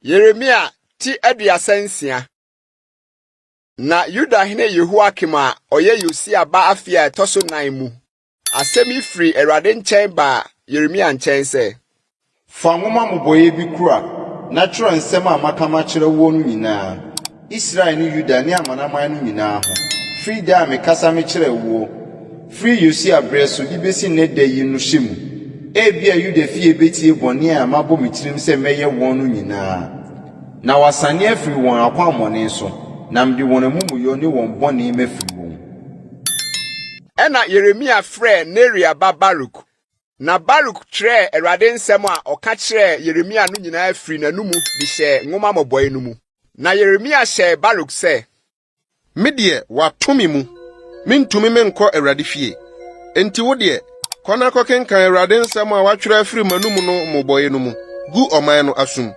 Yeremia ti 36. Na Yudahene Yehoiakim a ɔyɛ Yosia ba afe a ɛtɔ so nan mu, asɛm yi firi Awurade nkyɛn baa Yeremia nkyɛn sɛ, Fa nwoma mmobɔeɛ bi kura na twerɛ nsɛm a maka makyerɛ woɔ no nyinaa, Israel ne Yuda ne amanaman no nyinaa ho, firi da a mekasa mekyerɛɛ woɔ, firi Yosia berɛ so de besi nnɛ da yi no hyɛ mu. Ebia Yuda fie betie bɔne a mabɔ me tirim sɛ mɛyɛ wɔn no nyinaa, na wɔasane afiri wɔn akwammɔne so, na mede wɔn amumuyɛ ne wɔn bɔne mafiri wɔn. Ɛnna Yeremia frɛɛ Neria ba Baruk, na Baruk twerɛɛ Awurade nsɛm a ɔka kyerɛɛ Yeremia no nyinaa firii n'anom de hyɛɛ nwoma mmobɔe no mu. Na Yeremia hyɛɛ Baruk sɛ, Me deɛ, wɔato me mu. Mintumi menkɔ Awurade fie. Enti wo deɛ, kɔ na kɔkenkan Awurade nsɛm a wɔatwerɛ afiri m'anom no mmobɔe no mu gu ɔman no asom.